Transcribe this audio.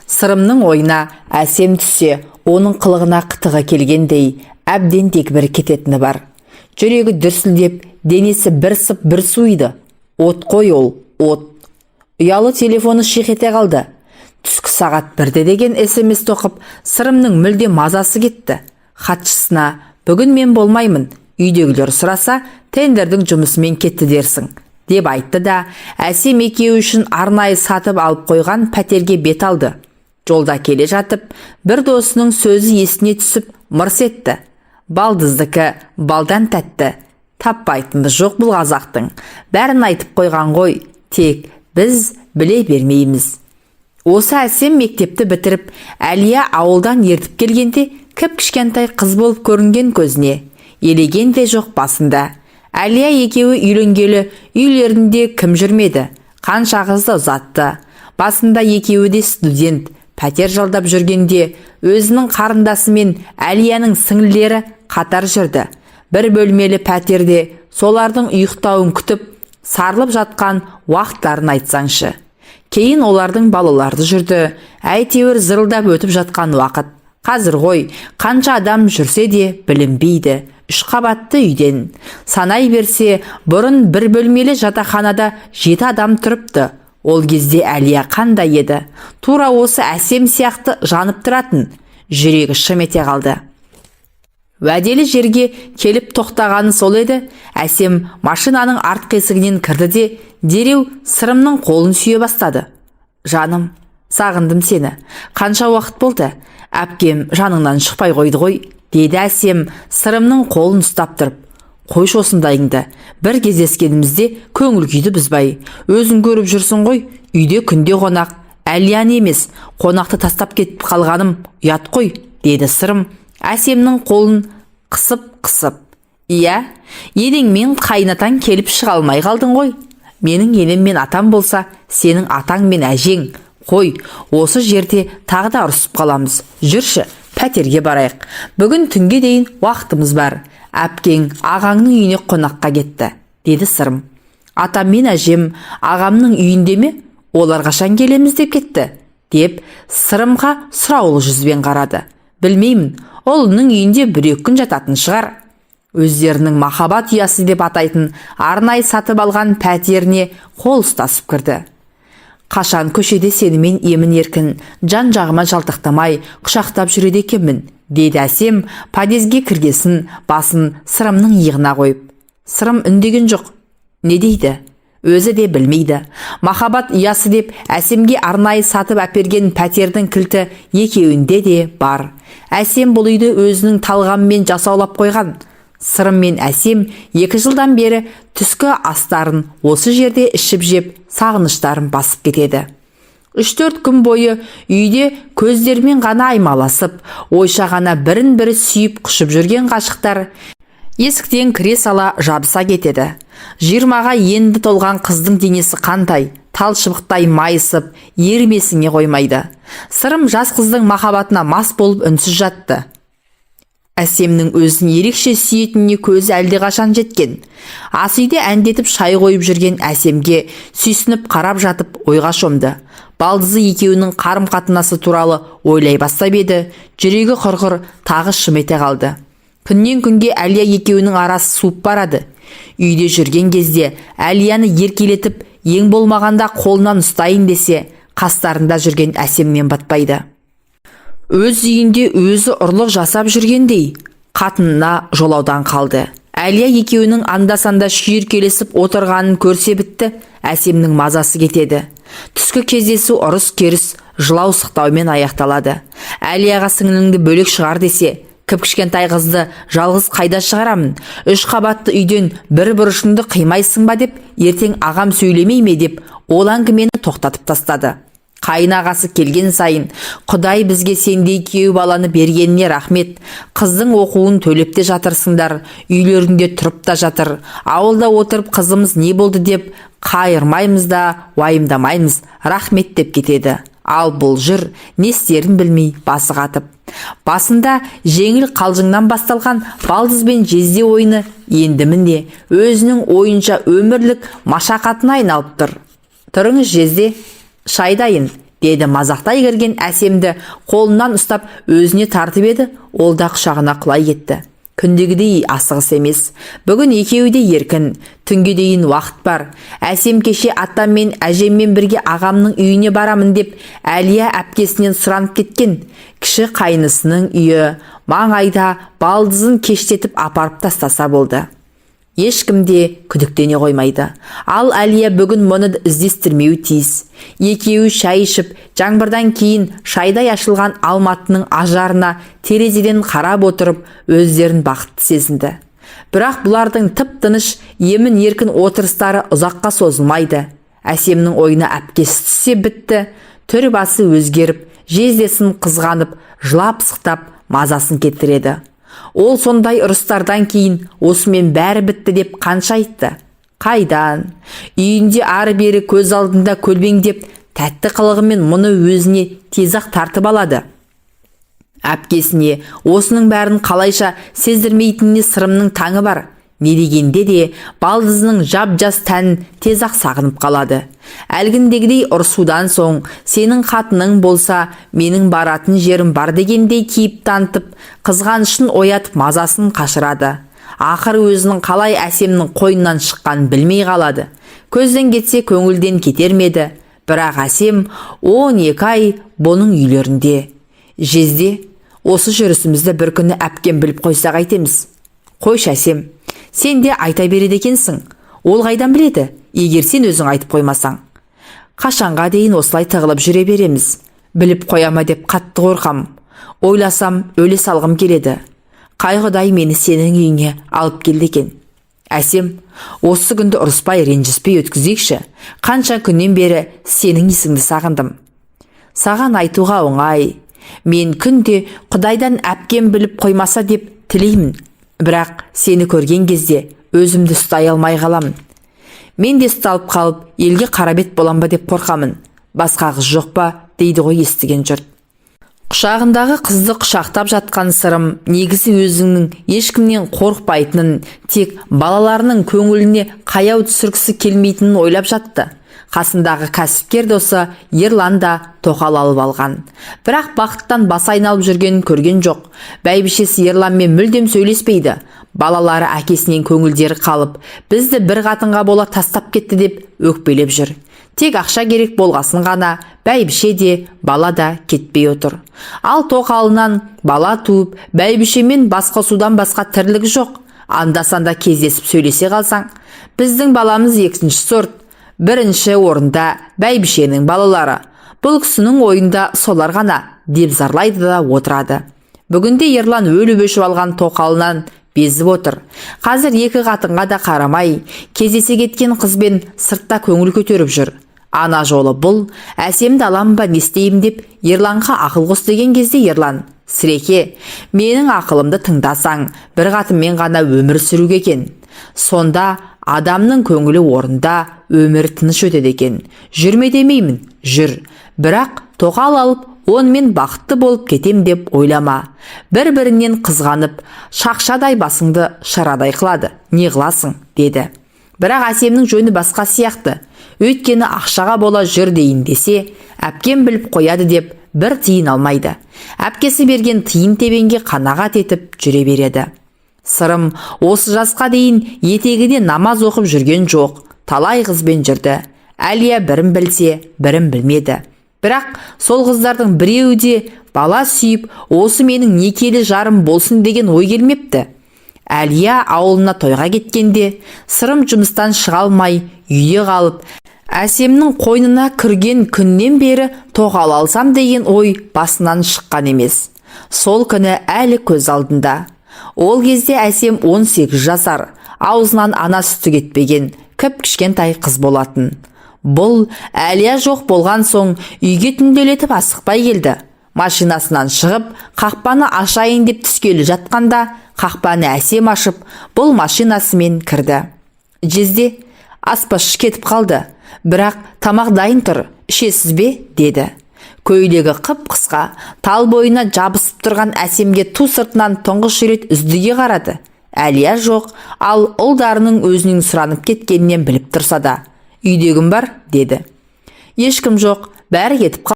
Сырымның ойына Әсем түссе, оның қылығына қытығы келгендей, әбден дегбірі кететіні бар. Жүрегі дүрсілдеп, денесі бір сып бір суиды. От қой ол, от. Ұялы телефоны шиқ ете қалды. Түскі сағат 1-де деген СМС тоқып, Сырымның мүлде мазасы кетті. Хатшысына: «Бүгін мен болмаймын, үйдегілер сұраса, тендердің жұмысымен кетті дерсің», – деп айтты да, Әсем екеуі үшін арнайы сатып алып қойған пәтерге бет алды. Жолда келе жатып, бір досының сөзі есіне түсіп, мырс етті: «Балдыздікі балдан тәтті, таппайтынымыз жоқ бұл қазақтың. Бәрін айтып қойған ғой, тек біз біле бермейміз». Осы Әсем мектепті бітіріп, Әлия ауылдан ертіп келгенде кіп-кішкентай қыз болып көрінген көзіне. Елеген де жоқ басында. Әлия екеуі үйленгелі үйлерінде кім жүрмеді, қанша қызды ұзатты. Басында екеуі де студент, пәтер жалдап жүргенде өзінің қарындасы мен Әлияның сіңлілері қатар жүрді. Бір бөлмелі пәтерде солардың ұйықтауын күтіп, сарылып жатқан уақыттарын айтсаңшы. Кейін олардың балаларды жүрді, әйтеуір зырылдап өтіп жатқан уақыт. Қазір ғой, қанша адам жүрсе де білінбейді. Үш қабатты үйден санай берсе, бұрын бір бөлмелі жатақханада жеті адам тұрыпты. Ол кезде Әлия қандай еді? Тура осы Әсем сияқты жанып тұратын. Жүрегі шым ете қалды. Уәделі жерге келіп тоқтағаны сол еді, Әсем машинаның артқы есігінен кірді де, дереу Сырымның қолын сүйе бастады. «Жаным, сағындым сені. Қанша уақыт болды? Әпкем жаныңнан шықпай қойды ғой», – деді Әсем Сырымның қолын ұстап тұрып. «Қойшы осындайыңды, бір кездескенімізде көңіл күйді бұзбай. Өзің көріп жүрсің ғой, үйде күнде қонақ. Әлияны емес, қонақты тастап кетіп қалғаным ұят қой», – деді Сырым Әсемнің қолын қысып-қысып. «Иә, енең мен қайынатаң келіп шыға алмай қалдың ғой. Менің енем мен атам болса, сенің атаң мен әжең. Қой, осы жерде тағы да ұрысып қаламыз. Жүрші, пәтерге барайық. Бүгін түнге дейін уақытымыз бар. Әпкең ағаңның үйіне қонаққа кетті», – деді Сырым. «Атам мен әжем ағамның үйінде ме? Олар қашан келеміз деп кетті?» – деп Сырымға сұраулы жүзбен қарады. «Білмеймін, ұлының үйінде бір-екі күн жататын шығар». Өздерінің махаббат ұясы деп атайтын арнайы сатып алған пәтеріне қол ұстасып кірді. «Қашан көшеде сенімен емін еркін, жан жағыма жалтақтамай құшақтап жүреді екенмін?» – деді Әсем подъезге кіргесін басын Сырымның иығына қойып. Сырым үндеген жоқ. Не дейді? Өзі де білмейді. Махаббат ұясы деп Әсемге арнайы сатып әперген пәтердің кілті екеуінде де бар. Әсем бұл үйді өзінің талғамымен жасаулап қойған. Сырым мен Әсем 2 жылдан бері түскі астарын осы жерде ішіп жеп, сағыныштарын басып кетеді. 3-4 күн бойы үйде көздерімен ғана аймаласып, ойша ғана бірін бірі сүйіп құшып жүрген ғашықтар есіктен кіре сала жабыса кетеді. 20-ға енді толған қыздың денесі қандай, тал шыбықтай майысып, ерімесіңе қоймайды. Сырым жас қыздың махаббатына мас болып үнсіз жатты. Әсемнің өзін ерекше сүйетініне көзі әлдеқашан жеткен. Ас үйде әндетіп шай қойып жүрген Әсемге сүйсініп қарап жатып, ойға шомды. Балдызы екеуінің қарым қатынасы туралы ойлай бастап еді, жүрегі құрғыр тағы шым ете қалды. Күннен күнге Әлия екеуінің арасы суып барады. Үйде жүрген кезде Әлияны еркелетіп, ең болмағанда қолынан ұстайын десе, қастарында жүрген Әсемнен батпайды. Өз үйінде өзі ұрлық жасап жүргендей қатынына жолаудан қалды. Әлия екеуінің анда-санда шүйіркелесіп отырғанын көрсе бітті, Әсемнің мазасы кетеді. Түскі кездесу ұрыс-керіс, жылау сықтаумен аяқталады. Әлияға сіңліңді бөлек шығар десе, кіп-кішкентай қызды жалғыз қайда шығарамын, үш қабатты үйден бір бұрышыңды қимайсың ба деп, ертең ағам сөйлемей ме деп, ол әңгімені тоқтатып тастады. Қайын ағасы келген сайын: «Құдай бізге сендей күйеу баланы бергеніне рахмет. Қыздың оқуын төлеп те жатырсыңдар, үйлерінде тұрып та жатыр. Ауылда отырып қызымыз не болды деп қайырмаймыз да, уайымдамаймыз, рахмет», – деп кетеді. Ал бұл жүр не істерін білмей басы қатып. Басында жеңіл қалжыңнан басталған балдыз бен жезде ойыны енді, міне, өзінің ойынша өмірлік машақатына айналып тұр. «Тұрыңыз, жезде, шай дайын», – Деді мазақтай кірген Әсемді қолынан ұстап өзіне тартып еді, ол да құшағына құлай кетті. Күндегідей асығыс емес. Бүгін екеуі де еркін, түнге дейін уақыт бар. Әсем кеше атам мен әжеммен бірге ағамның үйіне барамын деп Әлия әпкесінен сұранып кеткен. Кіші қайнысының үйі маңайда, балдызын кештетіп апарып тастаса болды. Ешкім де күдіктене қоймайды. Ал Әлия бүгін мұны іздестірмеуі тиіс. Екеуі шай ішіп, жаңбырдан кейін шайдай ашылған Алматының ажарына терезеден қарап отырып, өздерін бақытты сезінді. Бірақ бұлардың тып-тыныш, емін еркін отырыстары ұзаққа созылмайды. Әсемнің ойына әпкесі түссе бітті, түр басы өзгеріп, жездесін қызғанып, жылап сықтап мазасын кетіреді. Ол сондай ұрыстардан кейін осымен бәрі бітті деп қанша айтты. Қайдан? Үйінде ары-бері көз алдында көлбеңдеп, тәтті қылығымен мұны өзіне тез-ақ тартып алады. Әпкесіне осының бәрін қалайша сездірмейтініне Сырымның таңы бар. Не дегенде де балдызының жап-жас тәнін тез-ақ сағынып қалады. Әлгіндегідей ұрысудан соң, сенің қатының болса, менің баратын жерім бар дегендей кейіп танытып, қызғанышын оятып мазасын қашырады. Ақыры өзінің қалай Әсемнің қойнынан шыққанын білмей қалады. Көзден кетсе көңілден кетер ме еді? Бірақ Әсем 12 ай бұның үйлерінде. Жезде, осы жүрісімізді бір күні әпкем біліп қойса қайтеміз? Қойшы, Әсем, сен де айта береді екенсің. Ол қайдан біледі, егер сен өзің айтып қоймасаң? Қашанға дейін осылай тығылып жүре береміз? Біліп қояма деп қатты қорқам. Ойласам, өле салғым келеді. Қай құдай мені сенің үйіңе алып келді екен? Әсем, осы күнді ұрыспай, ренжіспей өткізейікші. Қанша күннен бері сенің есіңді сағындым. Саған айтуға оңай. Мен күнде құдайдан әпкем біліп қоймаса деп тілеймін. Бірақ сені көрген кезде өзімді ұстай алмай қаламын. Мен де ұсталып қалып, елге қарабет болам ба деп қорқамын. Басқа қыз жоқ па, дейді ғой естіген жұрт. Құшағындағы қызды құшақтап жатқан Сырым негізі өзінің ешкімнен қорықпайтынын, тек балаларының көңіліне қаяу түсіргісі келмейтінін ойлап жатты. Қасындағы кәсіпкер досы Ерлан да тоқал алып алған. Бірақ бақыттан басы айналып жүргенін көрген жоқ. Бәйбішесі Ерланмен мүлдем сөйлеспейді. Балалары әкесінен көңілдері қалып, бізді бір қатынға бола тастап кетті деп өкпелеп жүр. Тек ақша керек болғасын ғана бәйбіше де, бала да кетпей отыр. Ал тоқалынан бала туып, бәйбішемен басқосудан басқа тірлігі жоқ. Анда-санда кездесіп сөйлесе қалсаң, біздің баламыз екінші сорт, бірінші орында бәйбішенің балалары. Бұл кісінің ойында солар ғана деп зарлайды да отырады. Бүгінде Ерлан өліп өшіп алған тоқалынан безіп отыр. Қазір екі қатынға да қарамай, кездесе кеткен қызбен сыртта көңіл көтеріп жүр. Ана жолы бұл, Әсемді алам ба, не істеймін деп Ерланға ақыл қос деген кезде Ерлан, сіреке, менің ақылымды тыңдасаң, бір қатынмен ғана өмір сүруге екен. Сонда адамның көңілі орында, өмір тыныш өтеді екен. Жүрме демеймін, жүр. Бірақ тоқал алып, онымен бақытты болып кетем деп ойлама. Бір-бірінен қызғанып, шақшадай басыңды шарадай қылады. Не қыласың, деді. Бірақ Әсемнің жөні басқа сияқты. Өйткені ақшаға бола жүр дейін десе, әпкем біліп қояды деп бір тиын алмайды. Әпкесі берген тиын тебенге қанағат етіп жүре береді. Сырым осы жасқа дейін етегіне намаз оқып жүрген жоқ. Талай қызбен жүрді. Әлия бірін білсе, бірін білмеді. Бірақ сол қыздардың біреуі де бала сүйіп, осы менің некелі жарым болсын деген ой келмепті. Әлия ауылына тойға кеткенде, Сырым жұмыстан шыға алмай үйде қалып, Әсемнің қойнына кірген күннен бері тоқал алсам деген ой басынан шыққан емес. Сол күні әлі көз алдында. Ол кезде Әсем 18 жасар, аузынан ана сүті кетпеген, кіп-кішкентай қыз болатын. Бұл Әлия жоқ болған соң үйге түнделетіп асықпай келді. Машинасынан шығып, қақпаны ашайын деп түскелі жатқанда, қақпаны Әсем ашып, бұл машинасымен кірді. Жезде, аспазшы кетіп қалды, бірақ тамақ дайын тұр, ішесіз бе, деді. Көйлегі қып-қысқа, тал бойына жабысып тұрған Әсемге ту сыртынан тұңғыш рет үздіге қарады. Әлия жоқ, ал ұлдарының өзінен сұранып кеткенінен біліп тұрса да, үйде кім бар, деді. Ешкім жоқ, бәрі кетіп қалды.